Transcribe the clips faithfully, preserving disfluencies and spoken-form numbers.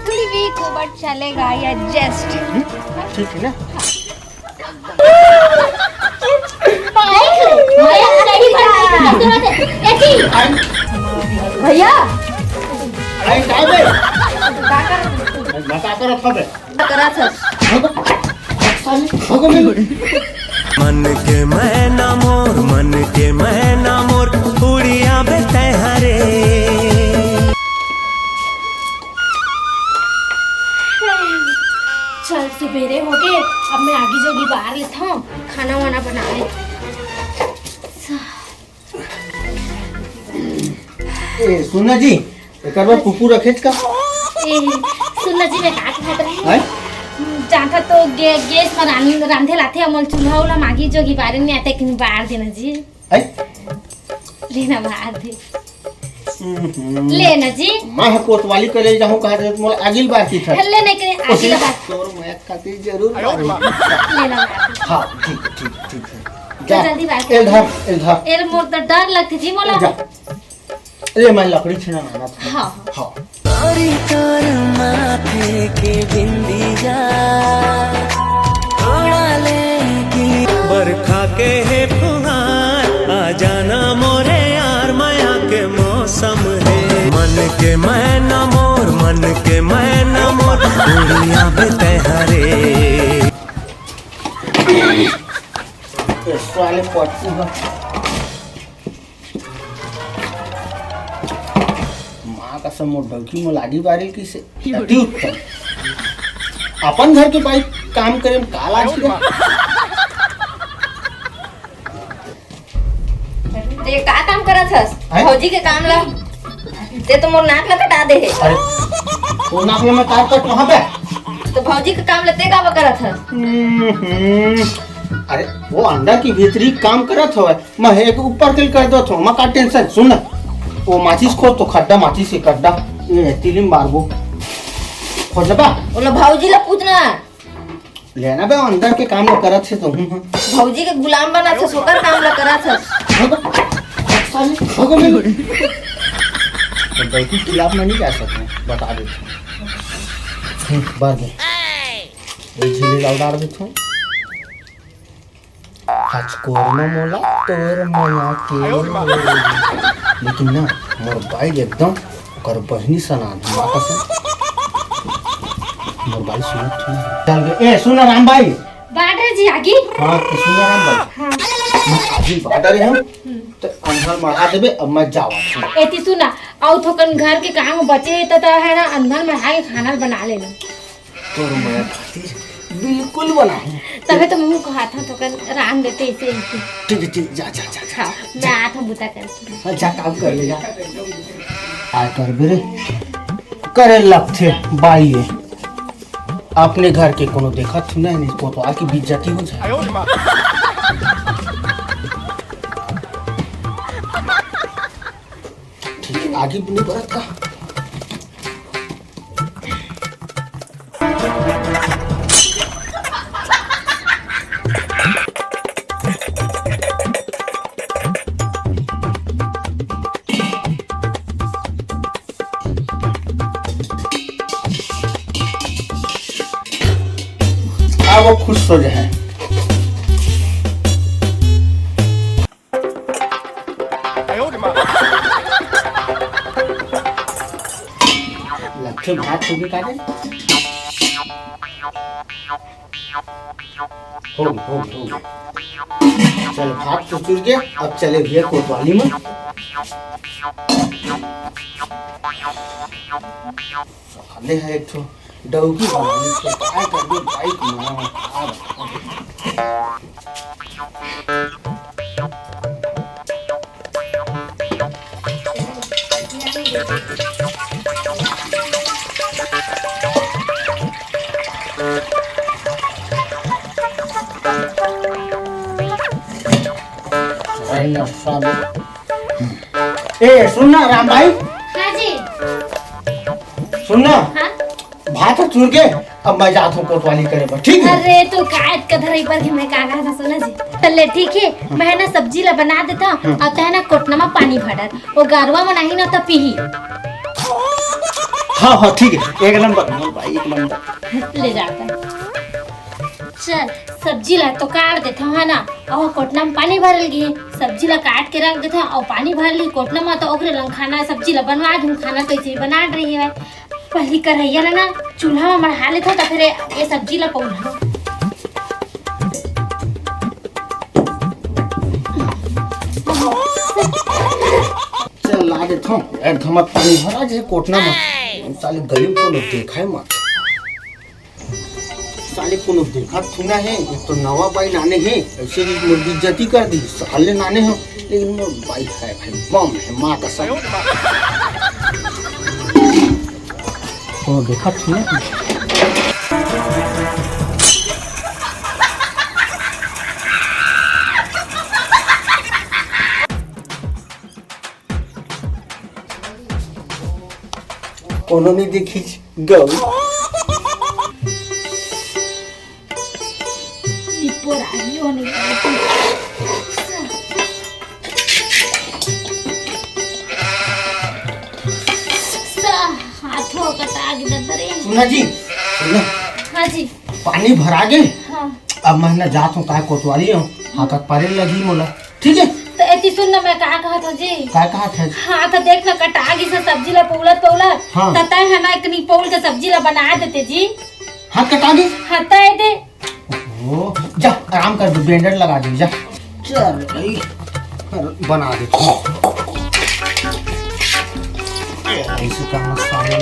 कुली भी कोबट चलेगा या जस्ट। ठीक है ना? भैया, सही बात है। भैया। अरे, का बे? मैं का करत हवे? करत हस। भगो, साले, भगो बे। मन के मैना मोर, मन के मैना मोर, उड़िया बे तैं हरे। चल, सुबेरे होगे, अब मैं आगी जोगी बार लेथव, खाना वाना बनाए। ए, सुन ना जी, एकर बर फूफू रखेच का? ए, सुन ना जी, मैं का कहत रही? हैं? जाथा तो गे-, गैस म रान-, रांधे लाथे, अमल चूल्हा उल्हा मागी जोगी बारे में आते कि बार देना जी। हैं? लेना बार दे। हम्म। लेना जी। मैं कोतवाली करे जाहूं, कहा दे मोला आगिल बार की था। ले नहीं करे, आगिल बार। तोर मैं खातिर जरूर बार। लेना बार दे। हाँ, ठीक है, ठीक, ठीक है। जा, जल्दी बार। एल धर, एल धर। एल मोर तो डर लगथे जी मोला। जा। अरे, मैं लकड़ी छीना लाना था। हाँ, हाँ। हाँ। तोरी तोर माथे के बिंदिया, थोड़ा लेके बरखा के हे फुहार, आ जाना मोरे यार, मया के मौसम हे। मन के मैना मोर, मन के मैना मोर, उड़िया बे तैं हरे। ए, साले पट्टू ह। माँ कसम, मोर डौकी म लागी बारिल किसे। अति उत्तम। अपन घर के बाई काम करे म का लाज के? ते का काम करत हस? हैं? भौजी के काम ला। ते तो मोर नाक ला कटा दे हे। अरे, वो नाक ला मैं तार कट कहाँ पे? तो भौजी के काम ला ते का करत हस? हम्म, हम्म। अरे, वो अंदर की भीतरी काम करत हवय। मैं एक ऊपर के कर दो थो, मैं का टेंशन, सुन ना। वो माचिस खोज तो खड्डा, माचिस के खड्डा, ये तिलिम मारबो। खोजबा? ओला भौजी ला पूछना। लेना बे, अंदर के काम ला करत हे तो हूँ। भौजी के गुलाम बना थे, सोकर काम ला करत हे। भगो, साले, भगो मैं। तो गलती खिलाफ मैं नहीं जा सकता, बता देता हूँ। हम्म, बार में। ये झीले डाल डाल देता हूँ। हचकोर म मोला तोर मया के। लेकिन ना, मोर बाई एकदम ओकर बहिनी सनान हे, माँ कसम। मोर बाई सुनत हे ना। चल बे, ए, सुन ना राम बाई। बाडर जी आगी? हाँ, तो सुन ना राम बाई। हाँ। मैं आगी बाडर हूँ, हम्म। तो अंधर मढ़ा देबे, अब मैं जावत हूँ। एती सुन ना, अउ थोकन घर के काम बचे हे, त, त है ना, अंधर मढ़ा के खाना बना लेना। तोर मया खातिर बिल्कुल बनाहूँ। तभे तो मुँह को हाथ हाथ होकर रांध देते इसे, इसे। ठीक है, ठीक, जा, जा, जा, जा, हाँ, जा। मैं आत हूँ बुता करके। हाँ, जा, काम कर ले, जा। आ कर बेरे, करे लगथे बाई ये। अपने घर के कोनो देखत हूँ ना, नहीं कोतवाल की बेइज्जती हो जाए। ठीक है, आगे भी नहीं बढ़त का। अब वो खुश हो जाए। लगथे भात होगे का रे? हो, हो, हो। चल, भात तो चुर गया, अब चले भैया कोतवाली में। साले है एक ठो डौकी बनानी, तो काय करबे बाइक में, आ। ए, सुन ना राम भाई। हाँ जी। सुन ना। हाँ? भात ह चुर के, अब मैं जात हूँ कोतवाली करे बर, ठीक है? अरे, तू काट के धरई पर के मैं का कहत हँव, सुन जी। त ले, ठीक है, मैं ना सब्जी ला बना देत हँव, अब तैं ना कोटना म पानी भर डार। वो गरवा मन आही ना, त पीही। हाँ, हाँ, ठीक है, एक नंबर, मोर बाई, एक नंबर। ले जात हँव। चल, सब्जी ला तो काट देत हँव, है ना? अउ कोटना म पानी भरल गे, सब्जी ला काट के रख देत हँव, अउ पानी भर ली कोटना म, त ओकरे लंग खाना, सब्जी ला बनवा दूँ, खाना तो ऐसे ही बना रही है। पहिली करहिया ला ना चूल्हा म मढ़ा लेथँव, त फेर ये सब्जी ला पउलहूँ। चल, ला देथँव, एक धमक पानी भरा जे कोटना म। साले गली कोनो देखा हे मत। साले कोनो देखत थोड़ा हे, एक तो नवा बाई लाने हे, ऐसे भी मोर बेइज्जती कर दी, साले लाने हो, लेकिन मोर बाई है भाई, बम है, माँ कसम। कोनो देखत थोड़ा हे। कोनो नहीं देखिस गौ। निपोर आइयो नहीं पाती। सा, हाथों कटा के दर्द रे। सुना जी, सुना। हाँ जी। पानी भरा गे। हाँ। अब मैं ना जात हँव, काय कोतवाली हँव, हाकत पारे लगी मोला। ठीक है? त एती सुन ना, मैं का कहत हँव जी। का कहत हस? हाँ, त देख ना, कटा गिस हे सब्जी ला पउलत पउलत। हाँ। त तैं ह ना एकनी पउल के सब्जी ला बना देते जी। हाथ कटा गिस? हाँ, त ए दे। ओ, जा, आराम कर दे, बैंडेड लगा दे, जा। चल भाई, बना दे। ऐसे करना साले।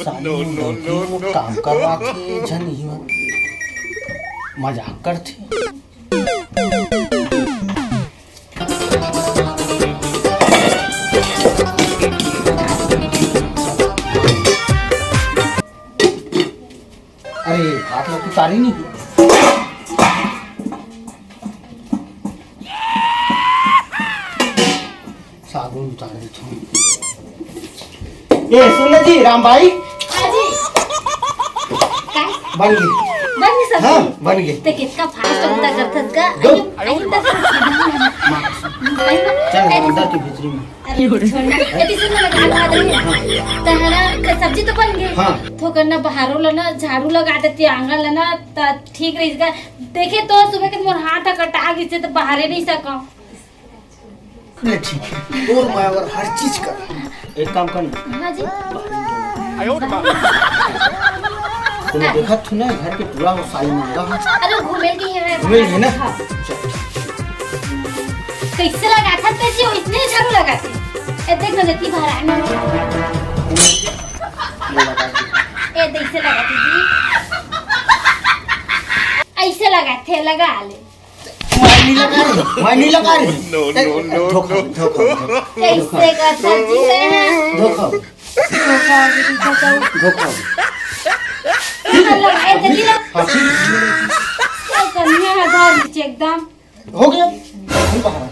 साले लड़की वो काम करवाथे, झन ही मजाक करथे। अरे, हाथ में कुछ आ रही नहीं। साबुन उतार देथव। ए, सुन ना जी, राम भाई। हाँ जी। काय? बन गे। बन गे सब्जी? हाँ, बन गे। ते कितना fast होता करथस का? दो। अरे, अरे, तो माँ, सही में? चल, अरे, अंदर के भीतरी में। अरे, छोड़ ना। एती सुन ना, मैं का बात रही। हाँ। तहरा क-, सब्जी तो बन गे। हाँ। थोकन ना बाहरो ला ना झाड़ू लगा देती, आंगन ला ना, त ठीक रही का। देखे तो सुबह के मोर हाथ ह कटा गिस, त बाहरे नहीं सका। ले ठीक है, तोर माया बर हर चीज कर। एक काम कर ना। हाँ जी। तूने देखा तू ना घर के पूरा वो साली मंगा है। अरे घूमे के यहाँ है। घूमे के ना? हाँ। चल। कैसे लगा था तेजी, इसने झाड़ू लगा थी। ए देख ना जती बाहर आने। ये लगा दे। ए देख से लगा थी जी। ऐसे लगा थे, लगा ले। मैं नहीं लगा रही, मैं नहीं लगा रही। No, ए, no, no, धोखा, no। धोखा, धोखा। कैसे का सब्जी है? धोखा। धोखा, धोखा। धोखा। लगा, ए, जल्दी लगा। हाँ, ठीक है। क्या करनी है, घर नीचे एकदम। हो गया। हम बाहर।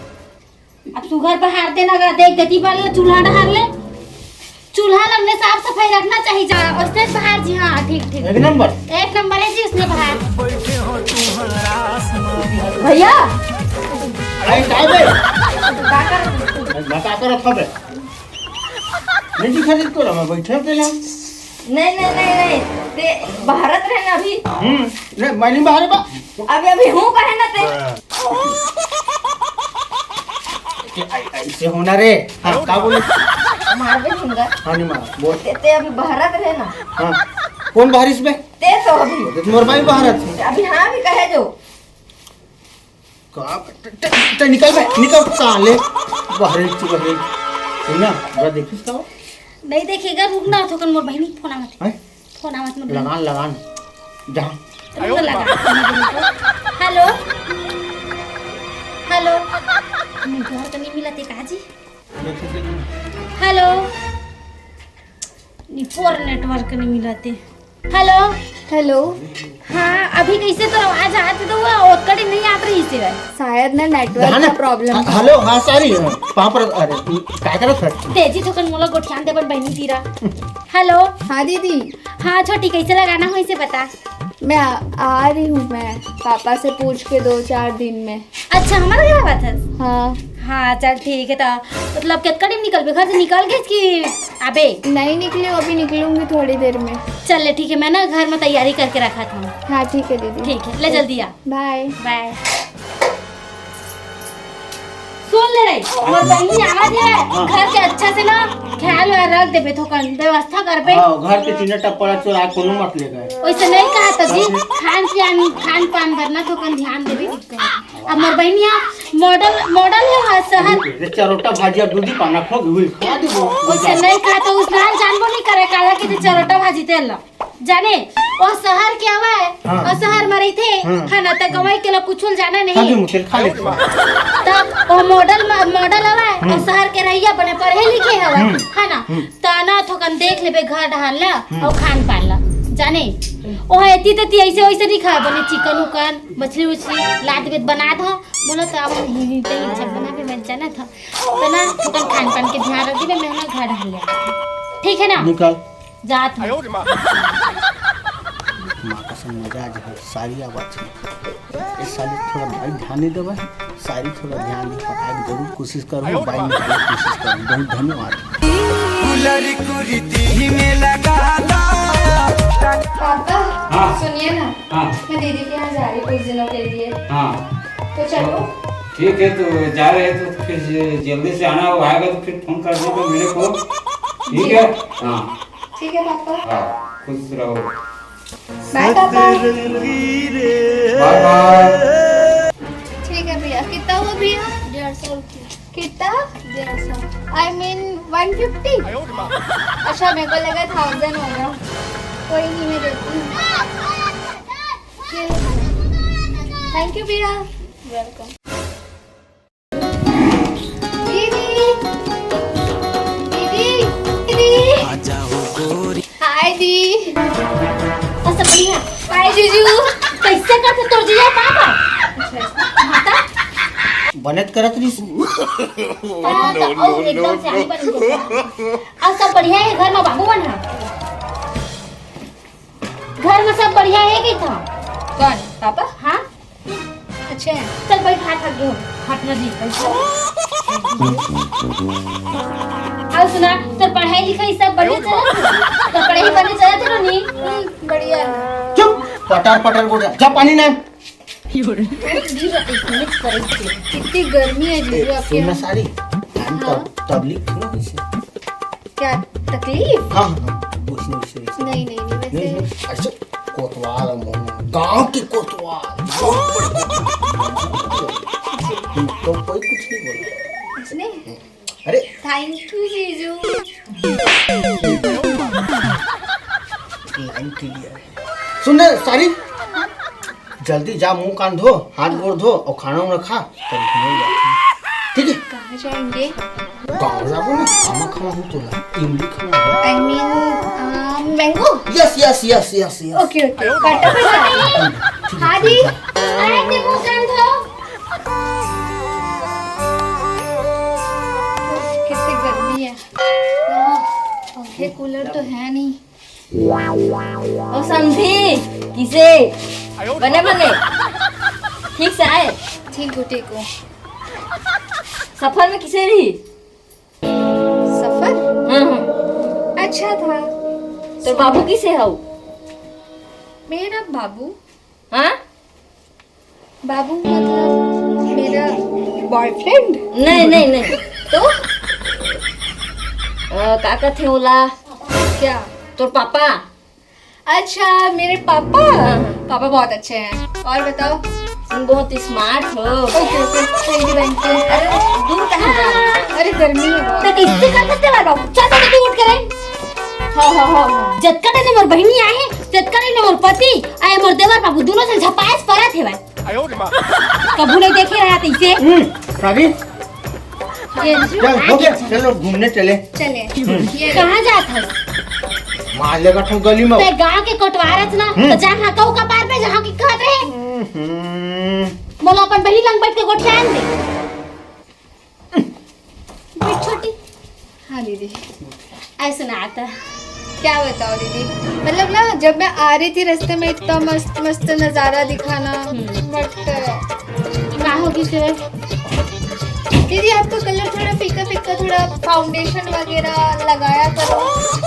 अब सुघर बहार देना गा, देख देती बार ले चूल्हा डहार ले। चूल्हा ल हमने साफ सफाई रखना चाहिए जा, उसने बहार जी। हाँ, ठीक, ठीक। एक नंबर। एक नंबर है जी, उसने बहार। भैया। अरे, का बे? का कर? मैं का करत हवे? नहीं दिखा दे तोला, मैं बैठे पे ना। नहीं, नहीं, नहीं, नहीं। ते भारत रहे ना अभी। हम्म, नहीं, मैं नहीं बाहर बा। अभी, अभी हूँ कहे ना ते। के ऐ-, ऐसे होना रे। हाँ, का बोले? मार भी दूंगा। हाँ, नहीं मारा। बोल। ते, ते अभी भारत रहे ना। हाँ। कौन बाहर इसमें? ते तो अभी। ते मोर भाई भारत है। अभी हाँ भी कहे जो। का? ट-, ट-, ट-, निकल बे, निकल साले। बहरे चुप रहे। सुन ना, जरा देखिस का हो? नहीं देखेगा, रुक ना, थोकन मोर बहिनी फोन आवत है। हैं? फोन आवत मोर बहिनी। लगान, लगान। जा। रुक ना, लगा। हेलो। हेलो। नेटवर्क नहीं मिला ते का जी? देख, देख, देख। हेलो। नहीं, फोर नेटवर्क नहीं मिला ते। हेलो। हेलो। हाँ, अभी कैसे तो आवाज आत तो हुआ, ओतका time नहीं आत रहिसे। शायद ना नेटवर्क जाना। का प्रॉब्लम। ह-, हेलो, हाँ, सॉरी, हाँ, पाँव पर, अरे, ई, काय करत है? तेजी थोकन मोला गोठियान देबन बहिनी तीरा। हेलो। हाँ दीदी। हाँ छोटी, कैसे लगाना हो इसे बता। मैं आ, आ रही हूँ, मैं पापा से पूछ के दो चार दिन में। अच्छा, हमारे घर आवत हस? हाँ। हाँ, चल ठीक है। तो मतलब कितका time निकलबे घर से, निकल गए कि आबे? नहीं निकली हूँ, अभी निकलूंगी थोड़ी देर में। चल ले ठीक है, मैं ना घर में तैयारी करके रखत हूँ। हाँ ठीक है दीदी। ठीक है, ले जल्दी आ। बाय। बाय। सुन ले रे, मोर बहिनी आवा दे, हाँ। घर के अच्छा से ना ख्याल वाल रख देबे, थोकन व्यवस्था करबे। हाँ, घर के टीना टप्परा चोरा कोनो मत ले गए। वैसे नहीं कहा तो जी, खान पियान, खान पान बर ना थोकन ध्यान देबे। अब मोर बहिनिया मॉडल, मॉडल है हर शहर। अरे चरोटा भाजिया दूधी पाना खो गई, खा देबो। वैसे नहीं कहा तो उस नाम जानबो नहीं करे, काला के तो चरोटा भाजी तेल ला। जाने, वो शहर के हवय, हाँ। वो शहर में रहिथे, हाँ। है ना, त गंवई के ला कुछ जाना नहीं। खा दे मुझे, खा ले। त वो मॉडल म-, मॉडल हवय, हम्म। वो शहर के रहइया बने पढ़े लिखे हवय, हम्म। है ना, हम्म। त ना थोकन देख लेबे घर डहार ला, हम्म। और खान पान ला, जाने, वो एती तेती ऐसे वैसे नहीं खाए, बने चिकन उकन, मछली उछली, लाद बेद बना द, बोला तो अब हम ही, ही, ही, छक बना के बन जाना था, त ना थोकन खान पान के ध्यान रख देबे, मैं ना घर डहार ले आती। ठीक है ना? निकाल। जात हूँ। माँ कसम मजा आ जाए, सारी आवाज है। इस साल थोड़ा भाई ध्यान नहीं देवे, सारी थोड़ा ध्यान दे, पता है, जरूर कोशिश करूँ, बाई निकालने की कोशिश करूँ। बहुत धन्यवाद। पापा, हाँ। सुनिए ना, हाँ। मैं दीदी के यहाँ जा रही कुछ दिनों के लिए। हाँ। तो चलो। ठीक है, तो जा रहे हैं तो फिर ज-, जल्दी से आना, वो आएगा तो फिर फोन कर देगा मेरे को। ठीक जी। है? हाँ। ठीक है पापा। हाँ, खुश रहो। बाय पापा। बाय बाय। ठीक है भैया, कितना हुआ भैया? डेढ़ सौ रुपये। कितना? डेढ़ सौ। I mean one fifty। अच्छा, मेरे को लगा thousand होगा। कोई नहीं, मैं देती हूँ। ये लो। Thank you भैया। Welcome। दीदी, दीदी, दीदी। हाय दी। अच्छा बढ़िया। हाय जीजू। कैसे करते तोर जीजा पापा? बने त करत रहिस। हाँ, तो और एकदम से आनी बनी जैसे। और सब बढ़िया है घर में बाबू बन है? घर में सब बढ़िया है कि था? कौन? पापा? हाँ? अच्छा है। चल बैठ, हाथ थक गए। हट ना जी, बैठ। और सुना, तोर पढ़ाई लिखाई सब बढ़िया चलत है? तोर पढ़ाई बढ़िया चलत है नी? हम्म, बढ़िया है। चुप, पटर पटर बोल रहा। जा पानी ना। कितनी गर्मी है जीजू आपके सुनना यहाँ। सारी, हम हाँ। तब-, तबलीग थी ना किसी। क्या तकलीफ? हाँ, हाँ, हाँ, वैसे, वैसे, वैसे। नहीं, नहीं, नहीं, वैसे नहीं, नहीं, ऐसे कोतवाल है मोहन, गांव के कोतवाल, बहुत बड़े कोतवाल। हम्म, तो कोई कुछ नहीं बोला। कुछ नहीं? अरे। Thank you, जीजू। लाइन के लिए। सुन ना, सारी, जल्दी जा, मुंह कान धो, हाथ गोड़ धो और खाना उना खा, तब घूमे जाते हैं। ठीक है? कहाँ जाएंगे? गाँव जाबो ना, खाना खाना हो तोला, इमली खाना हो। I mean, uh, mango? Yes, yes, yes, yes, yes। Okay, okay। फटाफट। हाँ दी। अरे, ते मुंह कान धो। ओ समधी, किसे? बने बने? ठीक से आए? ठीक हूँ, ठीक हूँ। सफर में किसे रही? सफर? हाँ, हाँ। अच्छा था। तो बाबू किसे हव? मेरा बाबू? हाँ? बाबू मतलब मेरा बॉयफ्रेंड? नहीं, नहीं, नहीं। तो? अ, का कथे ओला? क्या? तोर पापा? अच्छा, मेरे पापा? हाँ, हाँ। पापा बहुत अच्छे हैं। और बताओ? तुम बहुत स्मार्ट हो। Okay, okay. Thank you, thank you. अरे, दूर कहाँ जा रहे हो? अरे, गर्मी है बहुत। तो किससे कर सकते हो बाबू? चल, तो तू उठ के रहे। हाँ, हाँ, हाँ, हाँ। जतका टाइम मोर बहिनी आए हे, ततका टाइम मोर पति आए, मोर देवर बाबू, दोनों से झपास परत हे भाई। कभू नहीं देखे रहा तैसे। हम्म, भाभी, ये चल, हो गया, चलो घूमने चले। चले। हम्म। ये कहाँ जात हस? मार लेगा तू गली में। ते गाँव के कोटवारच ना, हम्म। तो जहाँ कहूँ कपार पे, जहाँ की कहत रहे। हम्म। मोला अपन बहिनी लंग बैठ के गोठियान दे। बैठ छोटी। हाँ दीदी। ऐसे ना आता। क्या बताओ दीदी, मतलब ना, जब मैं आ रही थी रास्ते में इतना मस्त मस्त नजारा दिखा ना, हम्म। But का हो गई फिर? दीदी, आप तो कलर थोड़ा फीका फीका, थोड़ा फाउंडेशन वगैरह लगाया करो।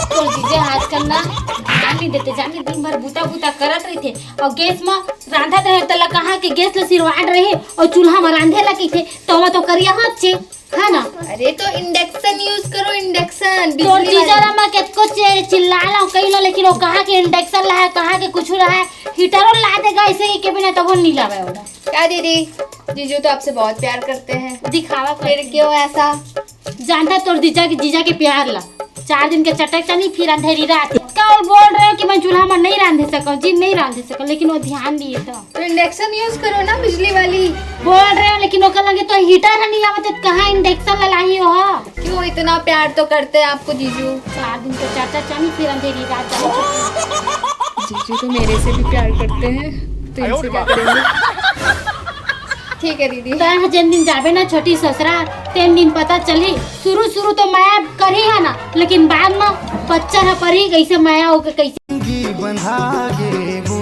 तो जीजे आजकल ना ध्यान नहीं देते, जाने दिन भर बूता बूता करत रहिथे और गैस में रांधत रहे, तला कहाँ के गैस ल सिरवाट रहे और चूल्हा में रांधे ला कहिथे, तो वो तो करिया होत छे। है ना? अरे तो इंडक्शन यूज़ करो, इंडक्शन, तोर बिजली जीजा वाला। ला मैं कतको चे-, चिल्ला ला, कही ला, लेकिन वो कहाँ के इंडक्शन ला है, कहाँ के कुछ ला है, हीटरो ला देगा ऐसे ही के बिना, तब वो नहीं लावे ओला। क्या दीदी, जीजू तो आपसे बहुत प्यार करते हैं। दिखावा फिर करते क्यों हैं। ऐसा? जानता तोर जीजा के, जीजा के प्यार ला। चार दिन के चटक चनी, फिर अंधेरी रात। का और बोल रहे हो कि मैं चूल्हा में नहीं रांधे सकूं, जी नहीं रांधे सकूं, लेकिन वो ध्यान दिए तो। तो इंडक्शन यूज़ करो ना, बिजली वाली। बोल रहे हो, लेकिन ओकर लगे तो हीटर ह नहीं आवत, त कहाँ इंडक्शन ललाही हो? क्यों, इतना प्यार तो करते हैं आपको जीजू। चार दिन तो चाचा चानी, फिर अंधेरी रात जाने छुट्टी। जीजू तो मेरे से भी प्यार करते हैं, तो इनसे क्या करेंगे? ठीक है दीदी। तैं ह जेन दिन जाबे ना छोटी ससुरा, तेन दिन पता चली। शुरू शुरू तो माया करही है ना, लेकिन बाद में बच्चा ह परही कैसे माया होके कैसे। बंधा गे वो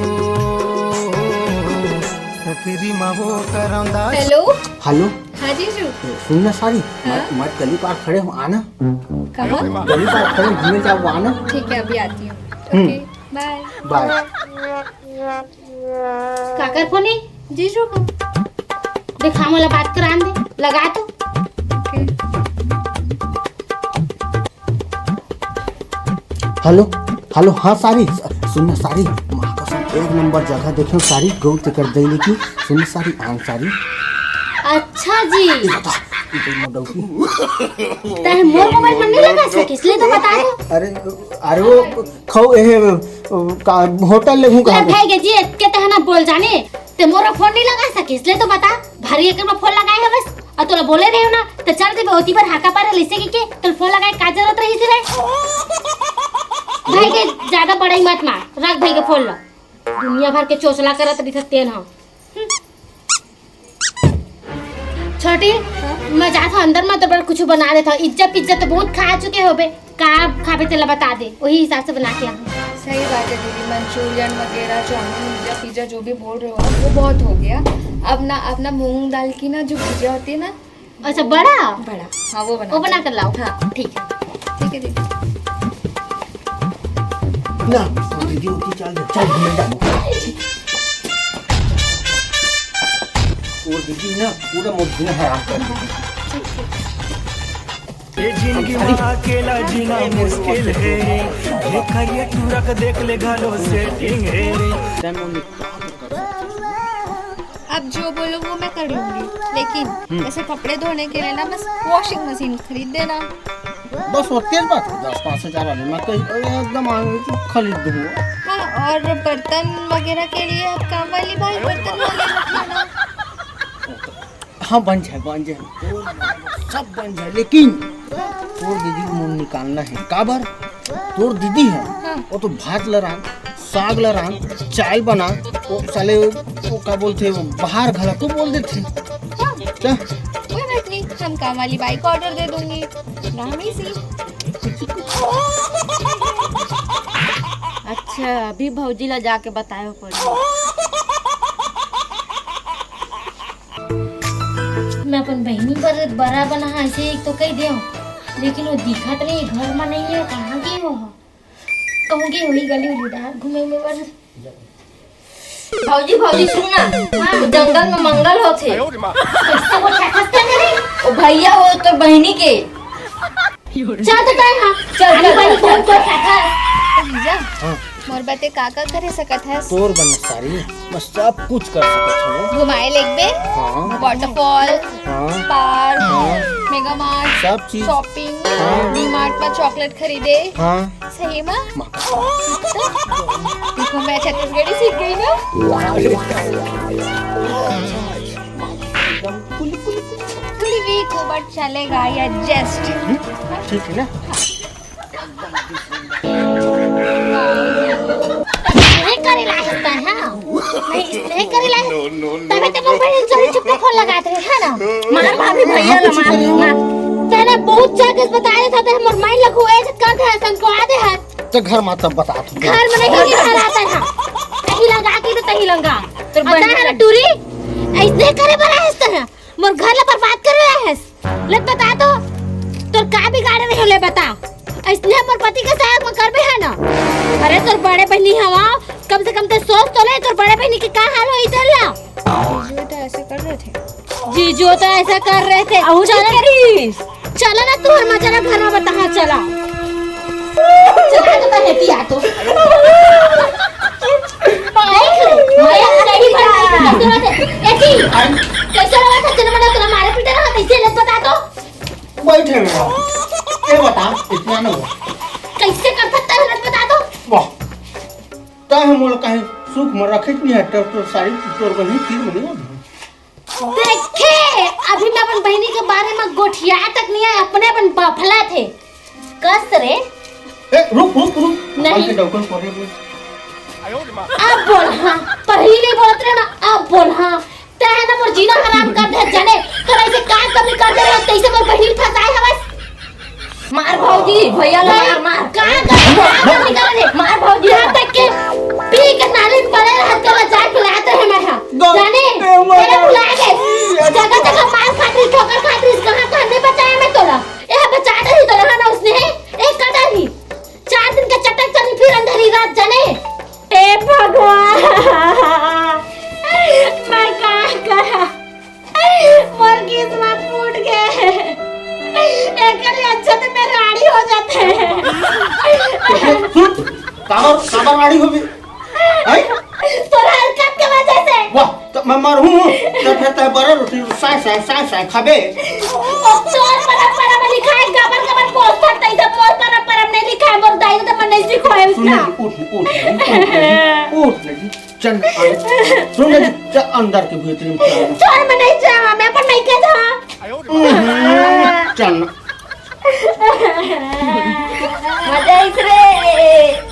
सकरी मा वो करौंदा। हेलो। हेलो। हाँ जीजू। सुन ना सारी, हाँ? मैं, मैं गली पार खड़े हूँ, आना। कहाँ? गली पार खड़े हूँ, घूमे जाओ, आना। ठीक है, अभी आती हूँ। हम्म। ओके, बाय। बाय। काकर फोन हे? जीजू का। देखा, मोला बात करान दे, लगा तो। ओके। हेलो, हेलो, हाँ सारी, स-, सुन ना सारी, माँ कसम एक नंबर जगह देखे सारी, गौर ते कर दे लेकिन, सुन ना सारी, आन सारी। अच्छा जी। ये बता, ये तो मोटा उठी। तैं मोर मोबाइल पर नहीं लगा सकिस, ले तो बता दो। अरे, अरे वो खौ, ए, का, होटल ले हूँ ले कहाँ पे? भाई के जी, के तहना बोल जाने, ते मोर फोन नहीं लगा सकिस, ले तो बता, भारी एक में फोन लगाए हवस, और तोला बोले रहे हो ना, तो चल देबे ओती पर हाका पारे लइसे के, के तोला फोन लगाए का जरूरत रही थी रे? भाई के ज्यादा बड़ाई मत मार, रख भाई के फोन ला, दुनिया भर के चोचला करत रही तेन ह। छोटी, हाँ? मैं जात हूँ अंदर में, तो बर कुछ बना देता हूँ। इज्जत पिज्जत तो बहुत खा चुके हो बे, का खाबे तेला बता दे, वही हिसाब से बना के आऊँ। सही बात है दीदी, मंचूरियन वगैरह, चाउमीन, पिज्जा, पिज्जा जो भी बोल रहे हो आप, वो बहुत हो गया। अब ना, अपना मूंग दाल की ना जो भुजिया होती है ना, अच्छा, बड़ा? बड़ा, हाँ, वो बना वो बना दो। कर लाओ। हाँ। ठीक है। ठीक है दीदी। ना, तो दीदी होती चल दे, चल घूमे जाबो। और दीदी ना पूरा मोर दिन हराम कर दे। ये जिंदगी में अकेला जीना मुश्किल है, ये करिए टूरक देख ले घलो सेटिंग है। अब जो बोलो वो मैं कर लूंगी, लेकिन हम्म। ऐसे कपड़े धोने के लिए ना बस वॉशिंग मशीन खरीद देना। बस होती है बात, दस पाँच हजार वाली मैं कहीं एकदम आगे तो खरीद दूंगा। हाँ, और बर्तन वगैरह के लिए अब काम वाली बाई बर्तन वाली रख लेना। हाँ, बन जाए, बन जाए, वो सब बन जाए, लेकिन तोर दीदी को मुंह निकालना है। काबर? तोर दीदी है, हाँ। वो तो भात लरान, साग लरान, चाय बना, वो साले, वो का बोलते हैं, वो बाहर घला तो बोल देते हैं। हाँ। क्या? कोई बात नहीं, हम काम वाली बाई को ऑर्डर दे दूंगी। नाम ही सी। अच्छा, अभी भौजी ला जाके बताए पड़ी। मैं अपन बहिनी बर बरा बना हा, ऐसे एक तो कह दे, लेकिन वो दिखत नहीं, घर में नहीं है, कहाँ गई वो? कहूँ गई होही गली उली डार घूमे में बर। भौजी, भौजी, सुन ना। हाँ। जंगल में मंगल होथे। कैसे वो ठेठस करे? ओ भैया, वो तो बहिनी के। चल तो तैं, हाँ। चल, अरे चल, भाई, चल, कौन चल। को ठेठस? जीजा, हाँ। मोर बर तैं का का करे सकत हस? तोर बर सारी, मैं सब कुछ कर सकत हूँ। घुमाए लेगबे? हाँ। Waterfall, हाँ। Park, हाँ। Mega Mart, सब चीज। Shopping, हाँ। D Mart में chocolate खरीदे। हाँ। सही में? माँ। देखो, मैं छत्तीसगढ़ी सीख गई ना। थोड़ी weak हो, but चलेगा, ये adjust। हम्म, ठीक है ना? नहीं करे लायक है, हाँ? नहीं, नहीं करे लायक। तबे तो मोर बहिन चोरी छुपे फोन लगात रहे, है ना? मार भाभी भैया ना, मार, मार। तैने बहुत चाक बता रहे थे, तो हमर माई लखुए से कर दे, संकवा दे है। तो घर में तब बता तू। घर में नहीं, घर आता है। तही लंगा की तो तही लंगा। तोर बहिनी ना टूरी, ऐसने करे बना है। मोर घर ला बर्बाद करे रहे हस। ले बता तो, तोर का बिगाड़े रहे हो, ले बता। ऐसने मोर पति के साथ में करबे है ना? अरे तोर बड़े बहिनी हवा, कम से कम ते सोच तो ले, तोर बड़े बहिनी के का हाल होई तेला। जीजू तो ऐसे कर रहे थे। जीजू तो ऐसा कर रहे थे। अहू चल करिस। चला ना तू हर मजा ना घर में बता, हाँ, चला। चला तो तने पिया तो। देख ले, मैं नहीं बनती, कैसे बात है? ए जी, कैसे रहा था जन्म ना तोला मारे पीटे रहा, कैसे लग बता तो? बैठे रहा। ये बता, इतना ना हुआ। कैसे कर सकता है, लग बता तो? वाह। तय हम लोग कहीं सुख में रखे नहीं है, तो, तो सारी तोर बनी तीर बनी। देखे, अभी मैं अपन बहिनी के बारे में गोठिया तक नहीं है, अपने अपन बफला थे। कस रे। ए, रुक, रुक, रुक। नहीं। अपन के डौकन पर रे। अब बोल हाँ, पहले नहीं बोलत रहे ना, अब बोल हाँ। तैं है ना मोर जीना हराम कर दे जाने, तोर ऐसे का कमी कर दे रहे, तैसे मोर बहिनी फंसाए हवस। मार भौजी, भैया ला मार, मार। का कर, का कर निकाल दे, मार भौजी। यहाँ तक के पी के नाली में पड़े रहे, तोला चाय पिलाए तो है मैं, हाँ। जाने, ए, मार। तेरे बुलाए गए। जगह जगह मार खात रही, ठोकर खात रही, कहाँ कहाँ नहीं बचाया मैं तोला। ए, बचा डरी तोला, है ना, उसने है, एक कटा रही। चार दिन के चटक चली, फिर अंधेरी रात जाने। ए भगवान, मैं का करा? मोर किस्मत फूट गे। एकर ले अच्छा तो मैं राड़ी हो जाते। सुन, काबर, काबर राड़ी होबे? हैं? तोर हरकत के वजह से। वाह, तो मैं मरहूँ, तो फिर तय बड़ा रोटी साय, साय, साय, साय खाबे। अब तोर परंपरा में लिखा है, गबर, गबर पोस्टर, तई सब मोर परंपरा में नहीं लिखा है, मोर दाई तो मन नहीं सिखोए सुन उसका। ना जी, उठ, उठ, उठ, उठ, उठ, उठ ना जी। चल, आ, सुन ना जी, चल अंदर के भीतरी में चल। तोर में नहीं जावा, मैं अपन नहीं के जा। हम्म, चल ना। मजा आइस रे।